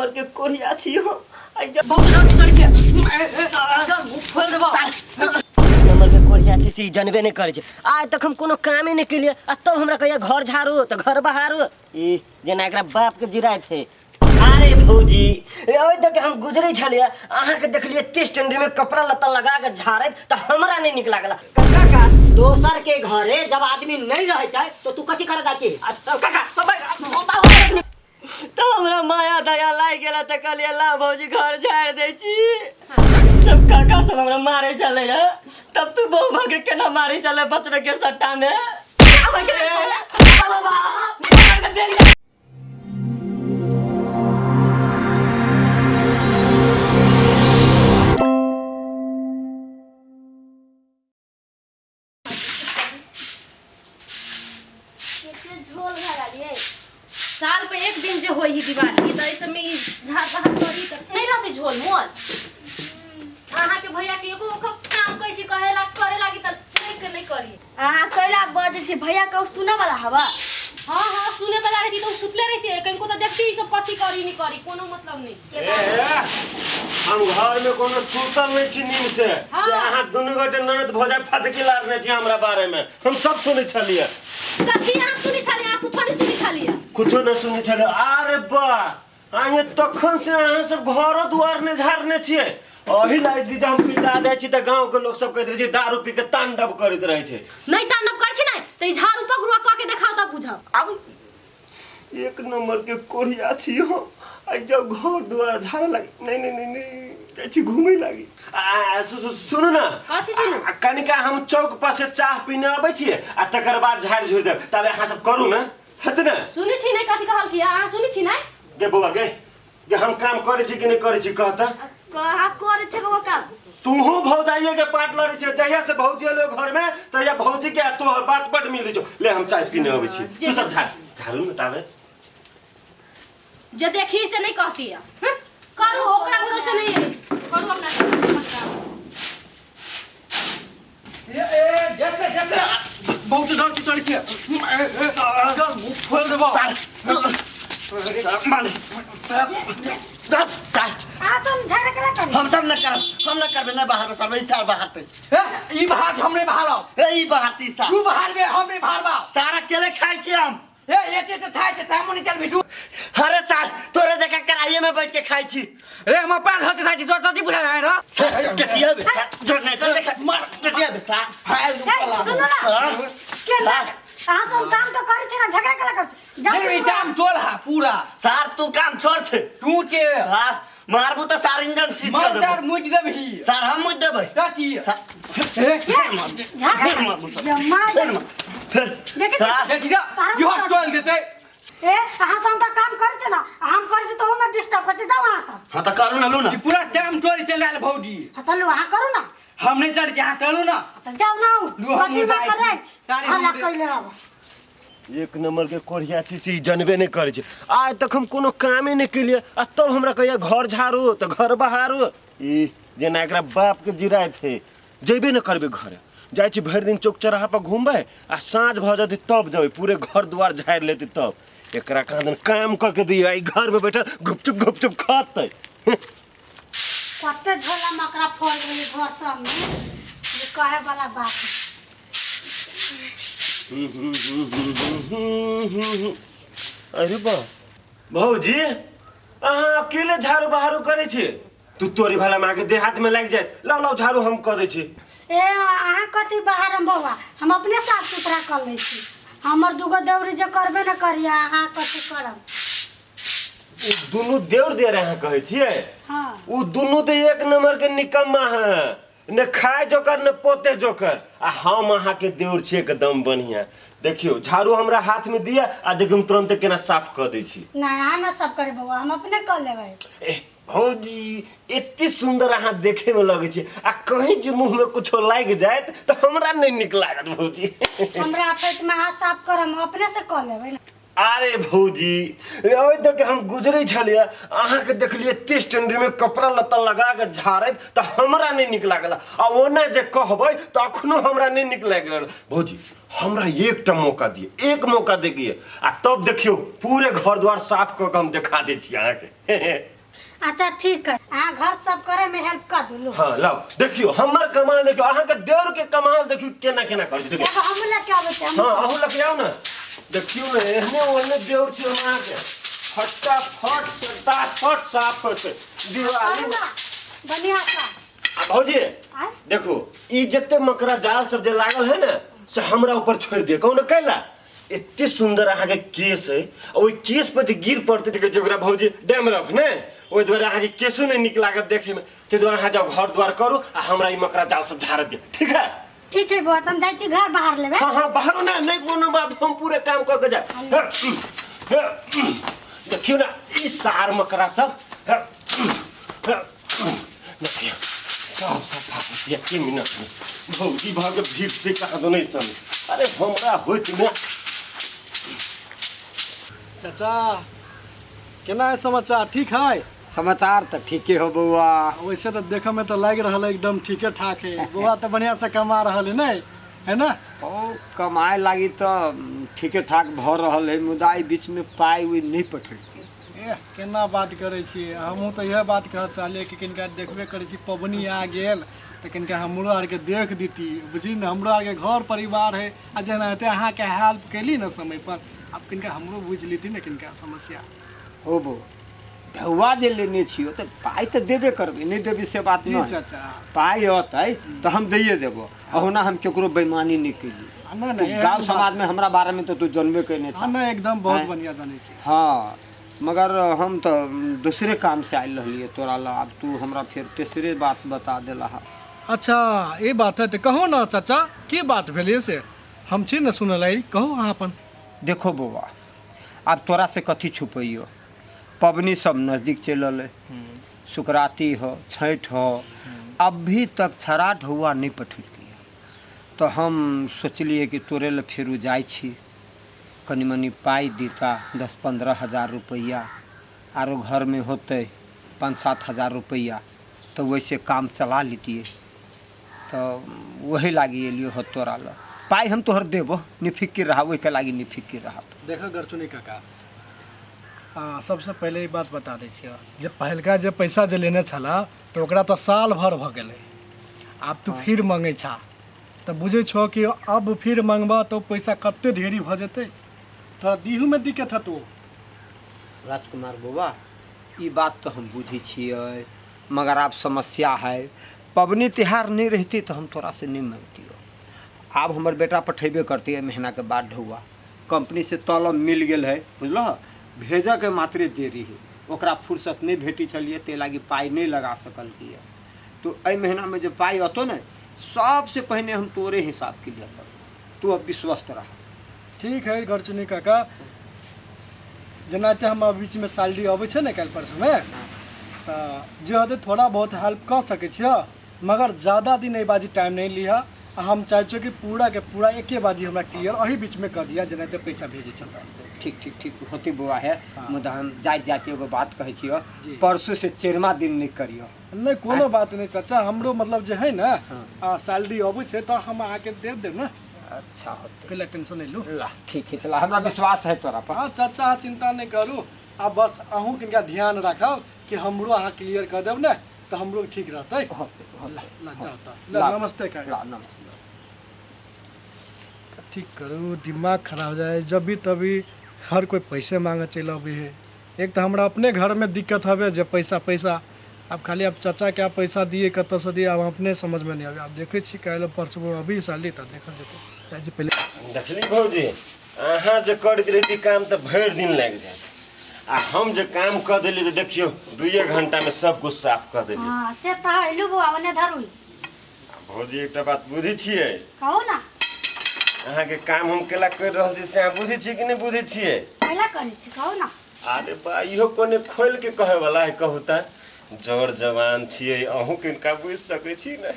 Number के कोढ़िया छी हम। आइ जब बहुत रोटी चढ़ के चल मुंह खोल देबो। नंबर के कोढ़िया छी से ई जनबे नहि करै छै। आइ तक हम कोनो कामे नहि केलियै आ तब हमरा कहिया घर झाड़ू तऽ घर बहारू, ई जेना एकरा बाप के जिराइत है। अरे भौजी, ओहि तक हम गुजरै छलियै, अहाँके देखलियै एते स्टैंड में कपड़ा लत्ता लगा के झाड़ैत, तऽ हमरा नहि नीक लागल। काका, दोसर के घरे जब आदमी नहीं रहे छै तो तू कथी करे जाइ छी? अच्छा, काका, तऽ हमरा माया दया लागि गेल तऽ कहलियै ला भौजी घर झाड़ि दै छी। जब काका सब हमरा मारे छलै है तब तू बहु भऽ के केना मारे छलै बचबे के सट्टा में। कते झोल भरलियै। साल पे एक दिन जे होई ही दिवाली, तऽ एहि सबमे ई झाड़ बहार करी तऽ नहि रहतै झोल मोल। अहाँके भैया के एगो ओकर काम कहै छी कहे ला करे लागी तऽ नहि के नहि करी। अहाँ कैला बजै छी? भैया कहू सुनऽ वाला हवा। हाँ हाँ, सुने वाला रहती तो सुतले रहती, कनको तो देखती ई सब कथी करी नहीं करी, कोनो मतलब नहीं। ए, हम घर में कोनो सुतल नहीं छी नींद से। हाँ। से अहाँ दुनू गोटे ननद भौजाई फदकी लारने छी हमरा बारे में, हम सब सुनै छलियै। कथी अहाँ सुनै छलियै? अहाँ कुछो नहीं सुनै छलियै। कुछो नहीं सुनै छलियै। अरे बा, अहाँ तखन से अहाँ सब घरो दुआर नहीं झाड़ने छियै। अही ला दीदी हम पिता दै छी तऽ गांव के लोग सब कहैत रहै छै दारू पी के तांडव करैत रहै छै। नहीं तांडव करै छी नहीं तऽ ई झाड़ू पकड़ू कऽ के देखाउ तब बुझब। आब एक नंबर के कोढ़िया छी हम। आई जब घर दुआर झाड़े लागी, नहीं नहीं नहीं नहीं, जाइ छी घूमे लागी। आ, आ, सु, सु, सुनू ना। कथी सुनू? आ, कनिका हम चौक पर से चाह पीने अबै छियै आ तकर बाद झाड़ि झुड़ि देब, तब अहाँ सब करू ने, हेतै ने? सुनै छी नहीं कथी कहल की अहाँ सुनै छी नहीं? गे बौआ गे, गे हम काम करै छी कि नहि करै छी कह तऽ। कहाँ करै छै वो काम? तूहू भौजाइये के पाट लड़ै छै। जहिया से भौजी एलो घर में तहिया भौजी के आ तोहर बात बड मिलै छौ। ले हम चाय पीने अबै छी, तू सब झाड़ झाड़ू ने ताबे। जे देखी से नहीं कहती है। हम्म? करू ओकरा भरोसे नहीं है, करू अपना काम। ए ए जते जते बहुत डर छी चढ़ के चल मुंह खोल देबो। अहाँ सब झगड़ा केला करी? हम सब न करब, हम न करबे, न बाहर बसब, ई साल बाहरते। ए ई बाहर हम नहीं बाहर। ए ई बाहरती साल। तू बाहर बे, हम नहीं बाहर बा। सारा अकेले खाइ छी हम। ए एते ते थाय ते तामो निकल भेटू। हरे साल तोरे जका कराइए में बैठ के खाइ छी। रे हम अपन हाथ थाय छी, तोर तती बुझा जाय र। टटिया बे, जनरेटर देख मार टटिया बे सा। फाइल ए, सुनू ना। केला अहाँ सब काम तो करै छी ना, झगड़ा केला करै छी? जाउ नहीं, तऽ ई काम टोल हा पूरा। सार तू काम छोड़ छे। तू के सार मारबू त सार इंजन सीज कर मार देबो। मुच देबही। सार हम मुच देबै। तती सार ए फिर मार दे, फिर मारबू सार। जमा फिर मार, फिर। देखै छी? सार देखी जा यो टोल देते। ए अहाँ सब तऽ काम करै छी ना, हम करै छी तऽ ओमे डिस्टर्ब करै छी। जाउ अहाँ सब। हां त करू ना, लू ना। ई पूरा टाइम टोल चल आयल भौजी। हाँ तऽ लू, अहाँ करू ना। हम नहीं चढ़ के अहाँ चलू ना। तऽ जाउ ना, लू, हम कथी में जाइ छी। करै छी? तारी हल्ला हमरे- कैले रहब। एक नंबर के कोढ़िया छी से ई जनबे नहि करै छै। आइ तक हम कोनो कामे नहि केलियै आ तब हमरा कहिया घर झाड़ू तऽ घर बहारू, ई जेना एकरा बाप के जिराइत है। जेबे नहि करबै घरे, जाइ छी भरि दिन चौक चौराहा पर घूमबै आ साँझ भऽ जेतै तब जेबै, पूरे घर दुआर झाड़ि लेतै तब। एकरा कहाँ दन काम कऽ के दियै, ई घर में बैठल गुपचुप गुपचुप खतै। कते झोला मकड़ा फल गेलै घर सब में, जे कहे वाला बात। अरे बा भौजी, अहाँ अकेले झाड़ू बहारू करै छी? तू तोरी भला माँ के देहात में लागि जायत। लाउ लाउ झाड़ू हम कऽ दै छी। ए अहाँ कथी बाहर हम बौआ, हम अपने साफ सुथरा कर लै छी। हमर दूगो देउरी जे करबे न करिया, अहाँ कथी करब? उ दुनू देउर देर अहाँ कहै छियै? हाँ। उ दुनू तऽ एक नंबर के निकम्मा है, ने खाय जोकर ने पोते जोकर। आ हम अहाँ के देउर छी एकदम बढ़िया। देखियो झाड़ू हमरा हाथ में दिया आ देखियो हम तुरंत केना साफ कऽ दै छी। नहीं अहाँ न सब करे बौआ, हम अपने कर लेबै। ए भौजी, एते सुंदर अहाँ देखे में लगै छी आ कहीं जे मुंह में कुछो लागि जायत तऽ हमरा नहीं नीक लागत भौजी। हमरा अथैत में हाथ साफ करम, हम अपने से कर लेबै ना। अरे भौजी ओहि तक हम गुजरै छलियै, अहाँके देखलियै एते स्टैंड में कपड़ा लत्ता लगा के झाड़ैत, तऽ हमरा नहि नीक लागल। आ ओना जे कहबै तऽ अखनो हमरा नहि नीक लागि रहल। भौजी हमरा एकटा मौका दिअ, एक मौका दे दिअ, आ तब देखियौ पूरे घर द्वार साफ कऽ के हम देखा दै छी अहाँके। अच्छा ठीक है, अहाँ घर सब करे में हेल्प कर दू। हाँ लाओ देखियो हमर कमाल देखियो, अहाँके देवर के कमाल देखियो केना केना कर देखियो। एगो हमहूँ लऽ के आबै छी। हाँ अहूँ लऽ के आउ ना, देखियो ने एहने ओहने देवर छी हम अहाँके, फटाफट फटाफट साफ करते दिवाली करू ना, बढ़िया सा। आ भौजी देखो ई जते मकड़ा जाल सब जे लागल है ना से हमरा ऊपर छोड़ दिए। कहू ना कैला एते सुंदर अहाँके केस है, ओहि केस पर जे गिर पड़ते तऽ ओकरा भौजी डैमरफ ने, ओहि दुआरे अहाँके केसो नहि नीक लागत देखे में, ताहि दुआरे अहाँ जाउ घर द्वार करू आ हमरा ई मकड़ा जाल सब झाड़ दिअ। ठीक है? ठीक है बौआ, हम जाइ छी घर बाहर लेबै। हाँ हाँ बाहरो ना, नहीं कोनो बात, हम पूरे काम कऽ के जाए। देखियौ ना ई सार मकड़ा सब, देखियौ सब सफा होती है मिनट में। भौजी भऽ के भीड़ से कहाँ दो नहीं समय। अरे हमरा होइत ना। चाचा केना है समाचार? ठीक है? समाचार तो ठीके हो बउआ। वैसे तो देखे में तो लग रहा है एकदम ठीके ठाक है बउआ, तो बढ़िया से कमा रहा है नहीं है ना? ओ कमाए लागी तो ठीके ठाक भ रहल है, मुदा ई बीच में पाई उई नहीं पठल। एह केना बात करै छी, हमहूँ तो यह बात कह चाहलियै कि किनका देखबे करै छी पबनी आ गेल तऽ किनका हमरो आरके देख देती, बुझी ने हमरो आरके घर परिवार है, आ जेनाहिते अहाँके हेल्प केली ने समय पर, आब किनका हमरो बुझि लेती ने किनका समस्या। हो बउआ ढौआ जे लेने छियो तऽ पाइ तऽ देबे करबै, नहि देबै से बात जी नहीं। चाचा पाइ अतै तऽ हम दैये देबो, अहुना हम केकरो बेईमानी नहीं केली। नहीं नहीं गाँव समाज में हमरा बारे में तो तू जनबे केने छा। नहीं एकदम बहुत बढ़िया जानै छी। हाँ मगर हम तो दूसरे काम से आयल रहलियै तोरा ला, आब तू हमरा फिर तेसरे बात बता देला। अच्छा ये बात है तो कहो ना चाचा की बात भेलै से, हम छी ने सुनल आई, कहो अहाँ अपन। देखो बउआ आब तोरा से कथी छुपैयो, पबनी सब नजदीक चलि अलै, सुकराती हो छठि हो, अभी तक छड़ा ढौआ नहीं पठेलकै, तो हम सोचलियै कि तोरे लए फेरू जाइ छी, कनि मनि पाइ दीता 10-15 हजार रुपैआ, आरो घरमे होतै 5-7 हजार रुपैआ, तो वैसे काम चला लीतियै, तो वही लागी एलियो हो तोरा लए। पाइ हम तोहर देबो, निफिकिर रहा, ओहिके लागी निफिकिर रहा। देखो गरचुनी काका, सबसे पहले ई बात बता दै छियै, जे पहिलका जे पैसा जे लेने छला तो ओकरा तो साल भर भऽ गेलै, आब तू फिर मंगै छा तऽ बुझै छौ कि अब फिर मंगबा तो पैसा कते ढेरी भऽ जेतै, तोरा दीहू में दिक्कत हतो। राजकुमार बउआ ई बात तो हम बुझै छियै, मगर आब समस्या है, पबनी तिहार नहीं रहती तो हम तोरा से नहीं मंगतियो। आब हमर बेटा पठेबे करती है महीना के बाद ढौआ, कंपनी से तलब मिल गेल है बुझलह, भेजऽ के मात्रे देरी है, ओकरा फुर्सत नहीं भेटी छलियै ताहि लागी पाइ नहीं लगा सकलकै। तो एहि महीना में जो पाइ अतो ने सबसे पहिने हम तोरे हिसाब क्लियर करब, तू अब विश्वस्त रह। ठीक है गरचुनी काका, जेनाहिते हम बीच में सैलरी अबै छै ने काल्हि परसूमे, तऽ जे होतै थोड़ा बहुत हेल्प कऽ सकै छियै, मगर ज़्यादा दिन एहि बाजी टाइम नहीं लिहऽ, आ हम चाहै छियै कि पूरा के पूरा एके बाजी हमरा क्लियर एही बीचमे कऽ दिअ, जेनाहिते पैसा भेजै छलहुँ। ठीक ठीक ठीक होती बउआ है, मुदा हम जाइत जाइत एगो बात कहै छियौ, परसू से चेरमा दिन नहीं करियौ। नहीं कोनो बात नहीं चाचा, हमरो मतलब जे है ना सैलरी अबै छै तऽ हम अहाँके दे देब ना। अच्छा होतै, कैला टेंशन नहीं लू। ला ठीक है, ला हमरा विश्वास है तोरा पर। हाँ चाचा चिंता नहीं करू, आ बस अहूँ किनका ध्यान राखब कि हमरो अहाँ क्लियर कर देब ने तऽ हमरो ठीक रहतै। ला जाउ तऽ, ला नमस्ते काका। ला नमस्ते। कथी करू दिमाग खराब हो जाए, जब भी तभी हर कोई पैसे मांगे चलि अबै है। एक तऽ हमरा अपने घरमे दिक्कत हवे जे पैसा पैसा, आब खाली आब चाचा के आब पैसा दिए कतऽसँ दिए, आब अपने समझमे नहि आबै। आब देखै छी काल्हि परसू अभी सैलरी तऽ देखल जेतै। जाइ छी पहिले। देखली भौजी अहाँ जे करैत रहिती काम तऽ भरि दिन लागि जायत, आ हम जे काम कऽ देली तऽ देखियौ 2 घंटा में सब कुछ साफ कऽ देली। हाँ से तऽ एलू बौआ ओने धरू। भौजी एकटा बात बुझै छियै? कहू ना। अहाँके काम हम केला करि रहल छी से अहाँ बुझै छियै कि नहि बुझै छियै? कैला करै छी कहू ना। अरे बा इहो कोने खोलि के कहै वाला है, कहू तऽ जर जवान छियै अहूँ किनका बुझि सकै छी ने।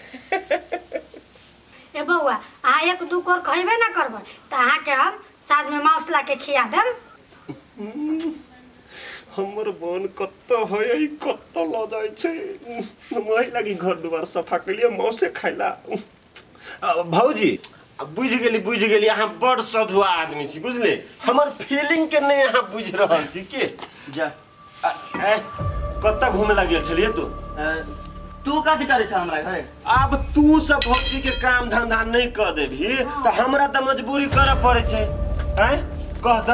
ए बौआ अहाँ 1-2 कोर खैबे ना करबै तऽ अहाँके हम साँझमे माउस ला के खिया देब। हमर बन कत्त है कत्त ल जाइ छै। वही लागी घर दुआर सफा केलिए मौसे खाइला। भौजी बुझि गेली अहाँ बड़ सधुआ आदमी छी बुझले, हमर फीलिंग के नहीं अहाँ बुझि रहल छी के। जा कत्त घूमे लागी छलिए तू? तू कथी करे छ हमरा घरे? आब तू सब भौजी के काम धंधा नहीं क देबही त हमरा त मजबूरी करे पड़े छै। हैं कह त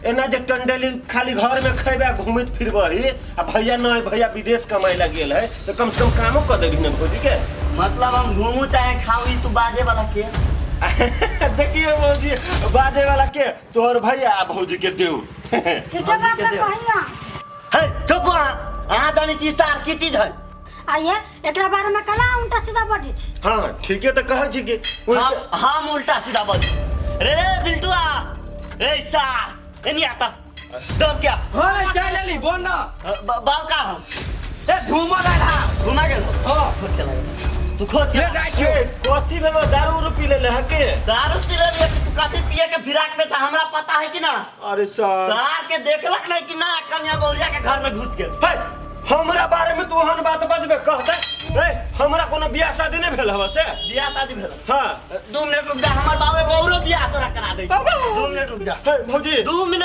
एना जे टंडेली खाली घर में खैबे घूमैत फिरबही आ भैया नहीं भैया विदेश कमाई ला गेल है तो कम से कम कामो क देबही ने भौजी के। मतलब हम घूमू चाहे खाऊ ई तू बाजे वाला के? देखिए भौजी बाजे वाला के तोहर भैया आ भौजी के देऊ। ठीक है बात कहिया। हे चुप अहाँ जानी छी सार की चीज है। आइए एकरा बारे में कला उल्टा सीधा बजै छी। हां ठीके त कहै छी कि हम उल्टा सीधा बज रे रे बिल्टुआ रे सार एनी आता दब क्या? हां रे चल लेली बोल ना। बाप का हम ए घूमा गेल हा घुमा गेल। हां खोज के लागे तू खोज के ले जाय छी। कथी भेलो दारू उरू पी लेले है के? दारू पी लेले तू कथी पिए के फिराक में था हमरा पता है कि ना? अरे सार सार के देखलक नहीं कि ना कन्या बहुरिया के घर में घुस गेल। हे हमरा बारे में तू ओहन बात बजबे कहते? ए हमरा कोनो बियाह शादी नहीं भेल हवा से? बियाह शादी भेल हां। 2 मिनट रुक जा हमर बाबू एगो औरो बियाह तोरा करा दे। 2 मिनट रुक जा। हे भौजी 2 मिनट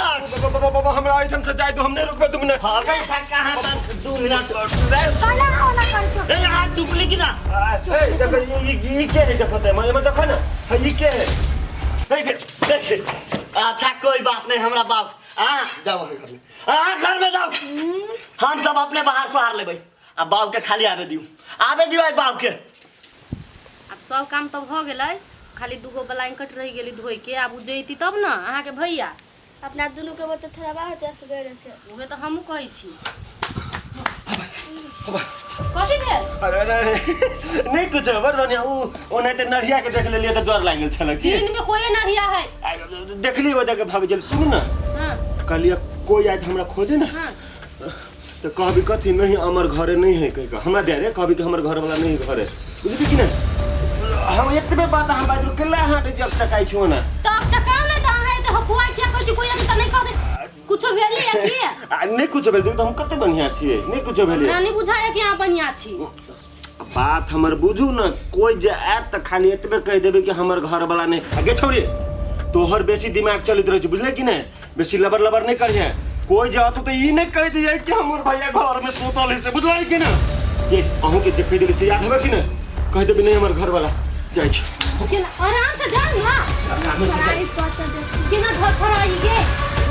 बाबा हमरा आइटम से जाय दो हम नहीं रुकबे 2 मिनट। हां गई था कहां तक 2 मिनट कला होला कर छो। ए हां चुपली कि ना? ए देखो ई के है देखो ते मैं देखो ना ई के है देख देख। अच्छा कोई बात नहीं हमरा बाप आ जाओ घर में आ घर में जाओ हम सब अपने बाहर सुहार लेबै आ बाप के खाली आबे दियो आबे दियो आई बाप के। अब सब काम तो भ गेलै खाली दूगो ब्लैंकेट रह गेली धोइ के। आब उ जैती तब ना अहाँ के भैया अपना दुनू के बत थोड़ा होते सवेरे से उहे तो हमहू कहै छी। कथी भेल? अरे अरे नहीं कुछ बड़ बढ़िया उ ओनाहिते नढ़िया के देख लेलियै त डर लागि गेल छल की दिन में कोई नढ़िया है देखली ओ देख भाभी जल सुन ना। हां कहलियै कोई आयत हमरा खोजे ना। हां तो कहबी कथी नहीं हमर घरे नहीं है कह हमरा दे रे कहबी कि हमर घर वाला नहीं घरे बुझली कि नहीं? हम एतबे बात हम बाजू केला हाथ जब चकाई छी ओना तब चकाउ नै त अहाँ एते हपुआइ छियै कहै छी कोई आदमी त नहीं कहते कुछो भेली या की? आ नहीं कुछो भेल तो हम कते बढ़िया छियै नहीं कुछो भेली। हमरा नहीं बुझाया कि अहाँ बढ़िया छी। बात हमर बुझू ना कोई जे आयत त खाली एतबे कह देबे कि हमर घर वाला नहीं। आगे छोड़ी तोहर बेसी दिमाग चलित रहे छै बुझले कि नहीं? बेसी लबर लबर नहीं करिहे कोई जात तो ई नहीं कह दिया कि हमर भैया घर में सुतल है से बुझलै कि ना? ये अहूं के जे कह देबे से याद होबे कि ना? कह देबे नहीं हमर घर वाला जाइ छी केना आराम से जा ना आराम से जा केना धरफराई गे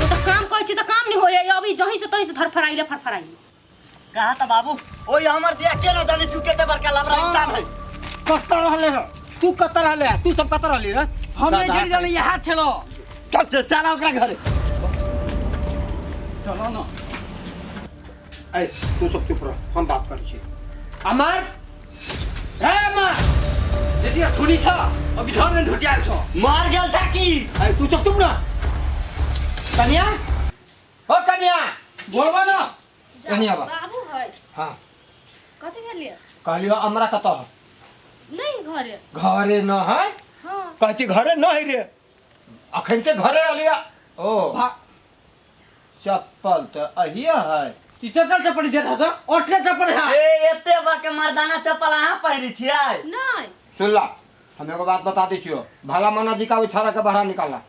वो तो काम कहै छी त काम नहीं होय अभी जहीं से तहीं से धरफराई ले फरफराई। कहा त बाबू ओई हमर दिया के ना जानी छु केते बड़का लबरा इंसान है। कत रहले है तू कत रहले है तू सब कत रहली रे? हम नहीं जड़ी जाने यहाँ छलो चल चल चला ओकरा घरे चलो ना। ए तू सब चुप रह हम बात करै छी। अमर हे अमर जेदी थुनी छ अभी घर में ढुटियाल छ मर गेल था की? ए तू चुप चुप ना। कन्या ओ कन्या बोलबा ना कन्या बा बाबू है। हां कथि भेलिए? कहलियो हमरा कत है? नहीं घरे घरे न है। हां कहै छी घरे न है रे अखन ते घरे अलिया ओ चप्पल त अहिया है ई चप्पल चप्पल जे था ओटले चप्पल है। ए एते बा के मर्दाना चप्पल अहाँ पहिरै छियै? नहीं सुनला हम एगो बात बता दै छियो भला मना जी का ओइ छाड़ा के बाहर निकालना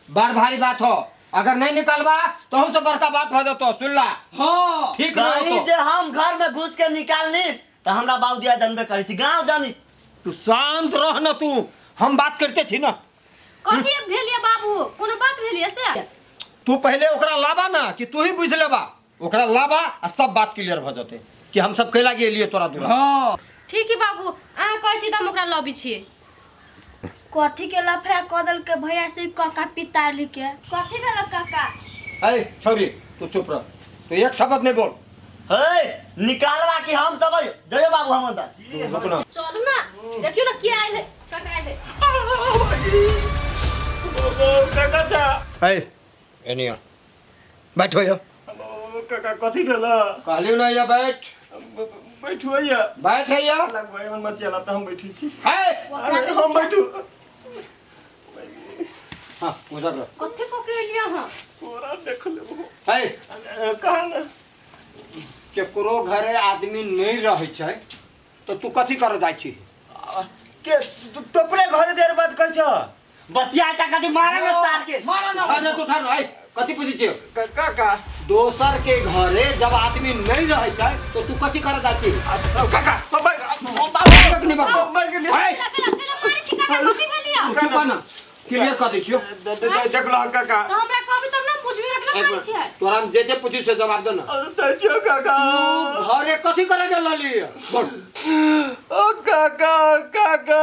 बड़ भारी बात हो अगर नहीं निकालबा तो हम से बड़का बात हो जतो। सुनला? हां ठीक ना हो जे हम घर में घुस के निकालनी त हमरा बाबू दिया जानबे करै छी गांव जानी। तू शांत रह न तू हम बात करते छी ना। कथी भेलिए बाबू कोनो बात भेलिए से? तू पहले ओकरा लाबा ना कि तू ही बुझ लेबा ओकरा लाबा आ सब बात क्लियर भ जते कि हम सब कैला गेलिए तोरा दूरा। हां ठीक है बाबू अहाँ कहै छी त हम ओकरा लबी छियै। कथी के लफड़ा कदल के भैया से काका पिताली के कथी भेल काका? ए छोरी तू चुप रह तू एक शब्द नहीं बोल। हे निकालवा कि हम सब जयो बाबू हम अंदर चलू ना देखियो ना के आइल है काका आइल है। काका चा ए एनिया बैठो यो। काका कथी भेल? कहलियो ना या बैठ बैठो या बैठ या लगबै मन मत चला त हम बैठी छी। हे हम बैठू। हां गुजर रह कथि को के लिया हां पूरा देख लेबो है कहा ना केकरो घरे आदमी नहीं रहै छै तो तू कथि कर जाइ छी के तोपरे घरे देर बात कहै छ बतिया ता कथि मारे ना सार के मारा ना अरे तू ठहर है कथि पूछै छी काका दोसर के घरे जब आदमी नहीं रहै छै तो तू कथि कर जाइ छी काका क्लियर कर दै छियो देख लो काका तो हमरा कहबी तब ना बुझबी रखला मारै छियै तोरा जे जे पूछी से जवाब दे ना दै छियो काका तू घरे कथि करे गेल रहली बोल ओ काका काका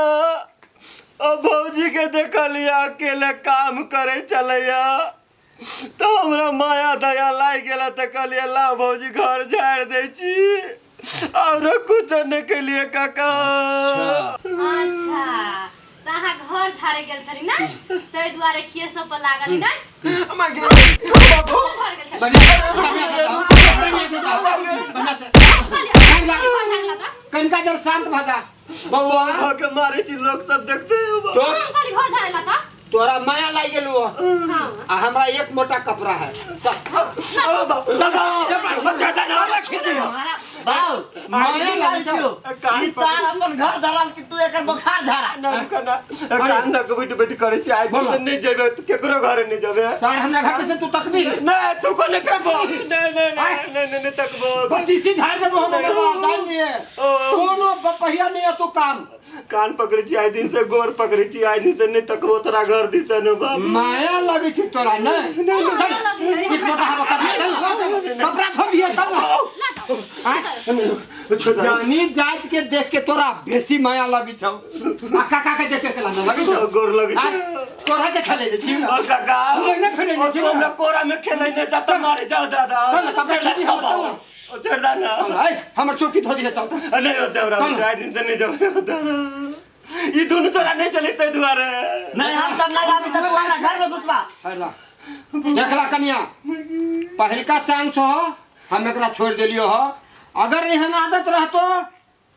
ओ भौजी के देखलिया अकेले काम करे चलैया तो हमरा माया दया लागि गेला त कहलियै ला भौजी घर झाड़ दै छी और कुछ नहीं केलिए काका। अच्छा त अहाँ घर झाड़े गेल छली ना तै दुआरे केस पर लागल ना कनिका देर शांत भ जा बौआ के मारे छी लोग सब देखते हो हम कहली घर झाड़े ला त तोरा माया लागि गेलू हां आ हमरा एक मोटा कपड़ा है ई साल अपन घर धरल कि तू एकर बुखार झाड़ा ना ना कान धक बैठ बैठ करे छी आज से नहीं जेबे तू केकरो घरे नहीं जेबे सार हमरा घर से तू तकबी ना तू को नहीं तकबो नहीं नहीं नहीं नहीं तकबो बत्तीसी झाड़ देबो हम हमर जान लिए कोनो बपहिया नहीं है तू काम कान पकड़े छी आज दिन से गोर पकड़े छी आज दिन से नहीं तकबो तोरा घर दिस न बाप माया लगे छी तोरा नहीं चल एक मोटा हवा कपड़ा धो दिए चल जानी जात के देख के तोरा बेसी माया लगी छौ आ काका के देख के केला लगी छौ गोर लगी तोरा के खेले छी ओ काका हम नहीं खेले छी हमरा कोरा में खेले नहीं जाता मारे जाओ दादा चल कपड़ा खींची हम चल ओ छोड़ दा ना ए हमर चौकी धो दिए चल नहीं होते हमरा आज दिन से नहीं जाबे ई दोनों तोरा नहीं चले ते दुआरे नहीं हम सब नहीं आबी त तू हमरा घर में घुसबा हरला देखला कनिया पहिलका चांस हो हम एकरा छोड़ देलियो हो अगर एहन आदत रहतो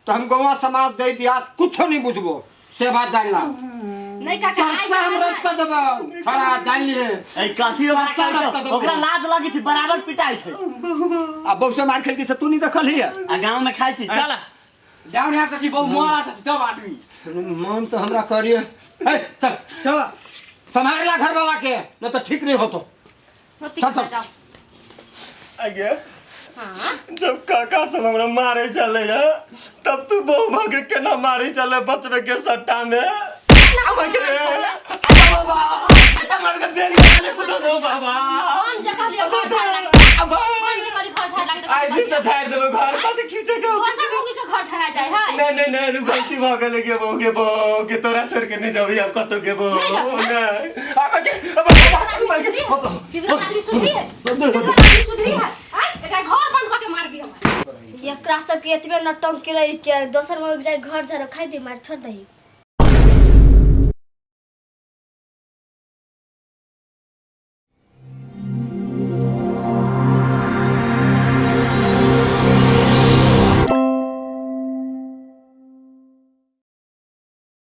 तो हम गौवा समाज दे दिया कुछो नहीं बुझबो से बात जानला नहीं काका चर्चा हम रद्द कर देबो छड़ा जान लिए ए कथी ओकरा लाज लगी थी बराबर पिटाई छै आ बहु से मार खेल के से तू नहीं देखल हिय आ गांव में खाई छी चल जाओ यहाँ तक बहु मारा था तब आदमी मन तो हमरा करिए ए चल चल संभाल ला घर वाला के न तो ठीक नहीं होतो होती जाओ आगे हां जब काका सब हमरा मारे चले जा तब तू बहु भग के ना मारे चले बचबे के सट्टा में अब के बाबा हमर के बेल ने कुदो दो बाबा कौन जगह लिया घर झाड़े लागे अब कौन जगह घर झाड़े लागे आई दिन से झाड़ देबे घर पर खींचे के दोसर मुगी के घर झाड़ा जाए है नहीं नहीं नहीं गलती भ गेल के बो के बो के तोरा छोड़ के नहीं जाबी अब कतो के बो नहीं अब के अब आदमी सुधरी है आदमी सुधरी है हां एकरा घर बंद क के मार दी हमरा एकरा सब के एतबे नटंकी रही के दोसर में जाय घर झाड़ खाई दे मार छोड़ दही।